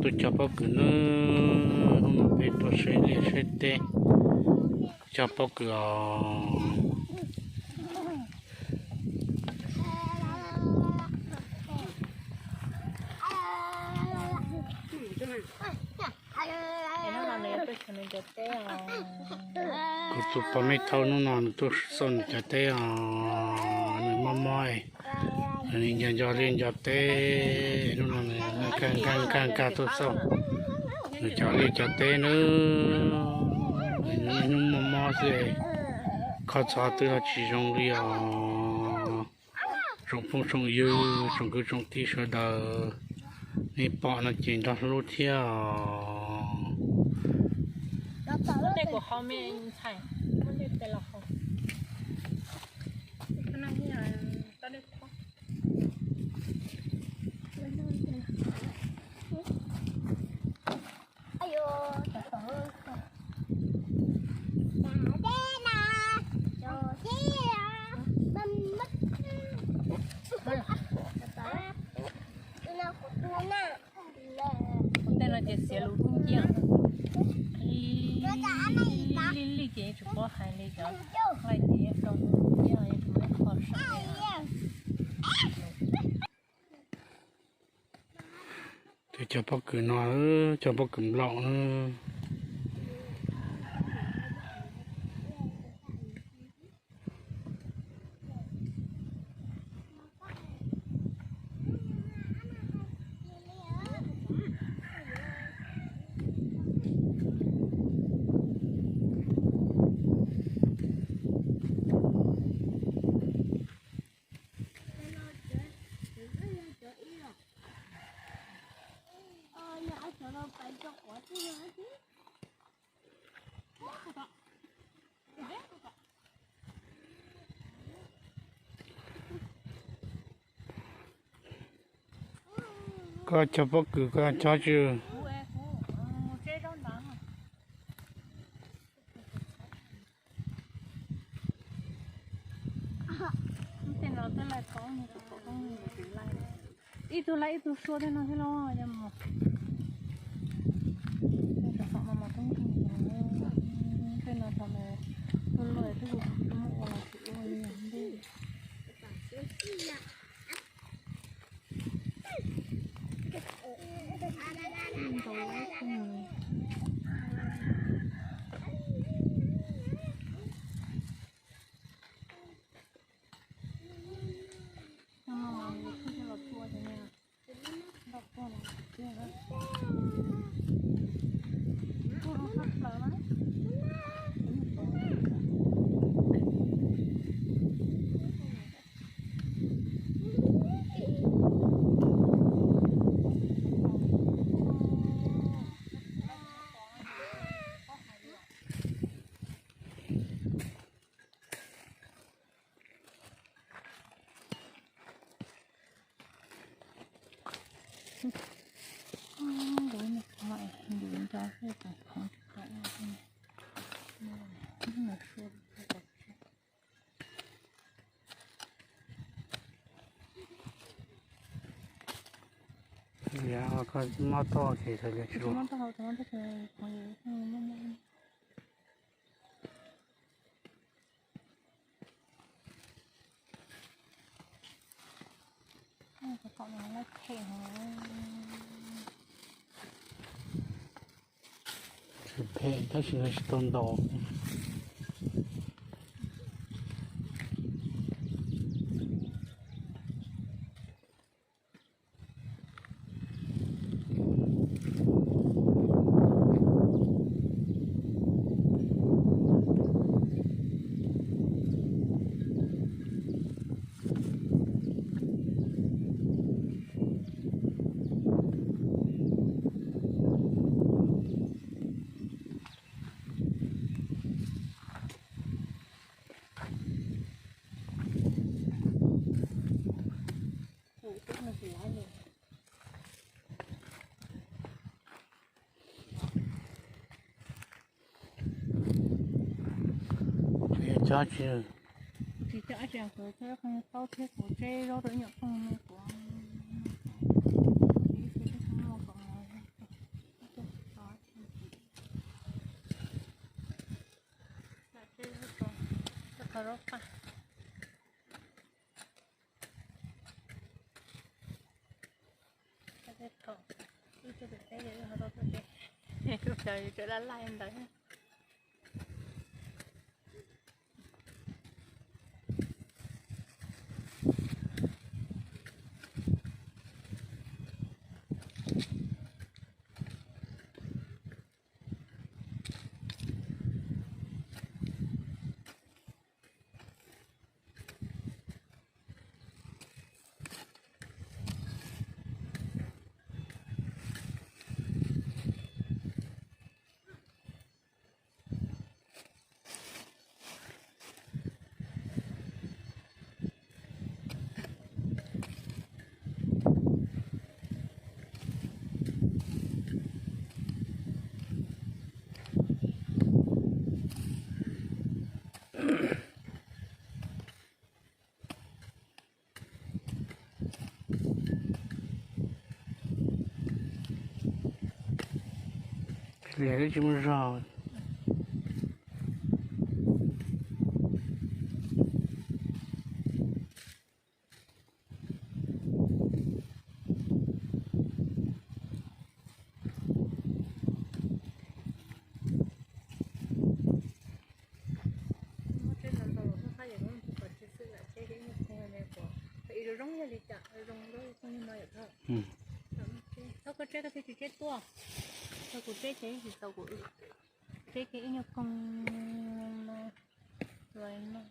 Tuaj cog pob kws nawb, hnub no peb tuaj saib liaj saib teb, cog pob kws os. Kuv tus pog me thauj hnub no nws tuaj xauj nws cov teb os, nws mob mob, nws nco nco liaj nco teb, hnub no nws nkag nkag nkag tuaj xauj nws cov liaj cov teb nawb. Nws niaj hnub mob mob xwb, kho txog twb los tsis zoo li os. Tsoom phooj tsoom ywg, tsoom kwv tsoom tij sawv daws, nej pom no ces nrog hlub thiab os. Kuv tej no ces xiav lus dub nciab, lij lij ces yeej tsis paub hais li, cov laij ces yeej rau dub nciab, yeej tsis muaj ib qho sab li. Tus cog pob kws no, cog pob kws nplaum na. Koj cog pob kws koj cog tsi? Ib tug laij ib tug sua tej no thiab los yog mus. Tej no thaum mus tuaj luaj twb mus ua los tsis ua li ntej. Mob tau ces sawv daws tsis Tsis phem tab sis nws tsis tau ntaus. Tsis cov tsis, tsis cov tsis, kuv taub thiab kuv tseb zaub rau ib nyuam phooj ywg kuv. Ib tug pem peb, ib tug ho tau tuaj tsev, ib tug cov yuav tsawv laj laj ntawd. Li tsis muaj zog. Thaum koj tseb koj thiaj tsis tseb tuaj, thaum kuv tseb ces tsis tau kuv tseb ces ib nyuag koog no los no.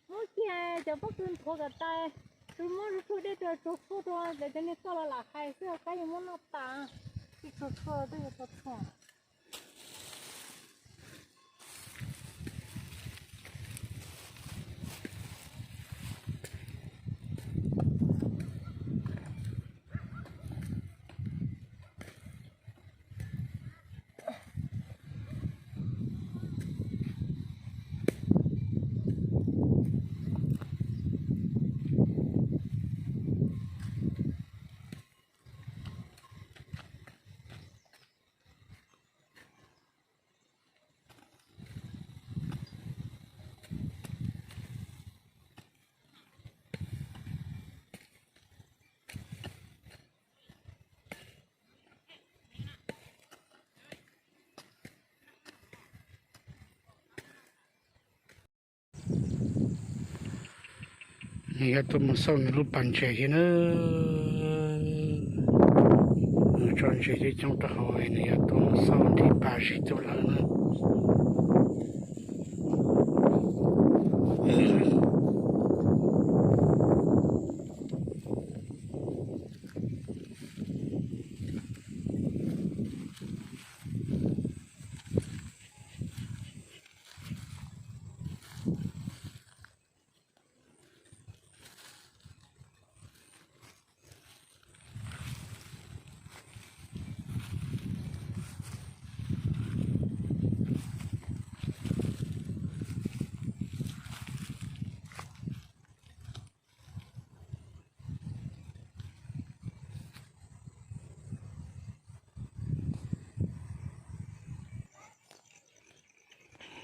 Muab kiag cov pob kws nthuav kom tas, tus muab zuj zus dej rau tsuag tsuag rau, ces cov niag toj los lam hais xwb, kab yuav muab noj tas, tsis tsuag tsuag twb yuav tau tsuag. Nws yuav tuaj mus xauj nws lub pas ntses thiab na. Nws tso ntses coob coob rau hauv, nws yuav tuaj mus xauj nrhiav pas sib tuaj lawm na.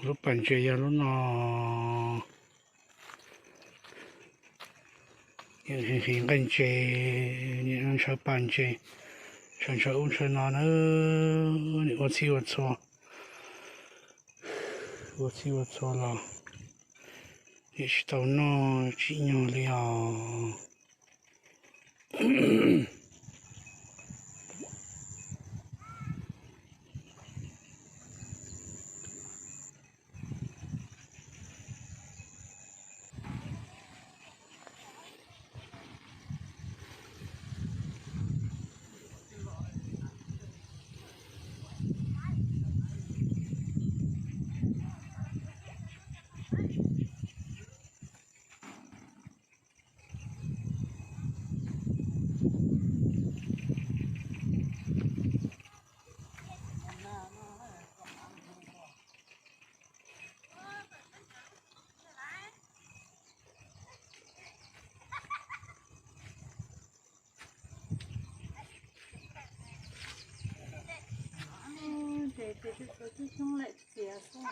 Lub pas ntses yog lub no. Nqaij ntses, ntshaw pas ntses, ntshaw ntshaw ub ntshaw no na, nws ua txhij ua txhua, ua txhij ua txhua los nws tsis tau noj tsim nyog li os. Ces tus txiv xwb. Tus txiv xwb lawm txiav xwb.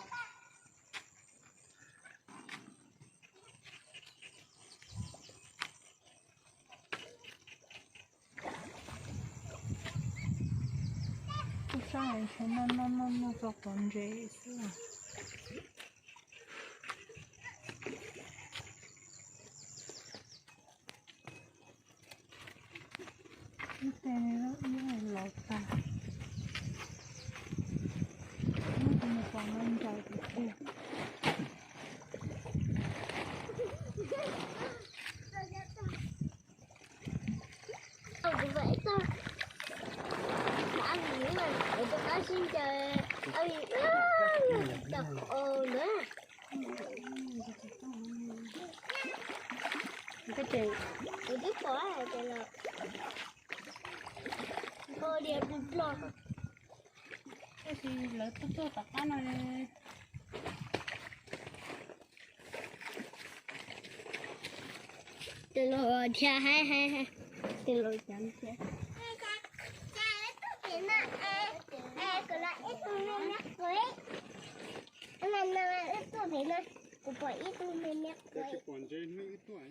Txaj ntshe noj noj noj noj txog quav ntses xwb. Ib teg ib los tag, muab tus mus pom no ncaws tiag tiag. Kuv pom ib tug, kuv rov qab sib ncaws, au, ncaws qhov na. Kuv twb pom hais tias los npau diav plog plog, tab sis lawv tuaj tuaj tom qab no. Tus laus dhia haib haib, tus laus cav dhia. Kuv pom ib tug me me qhuav.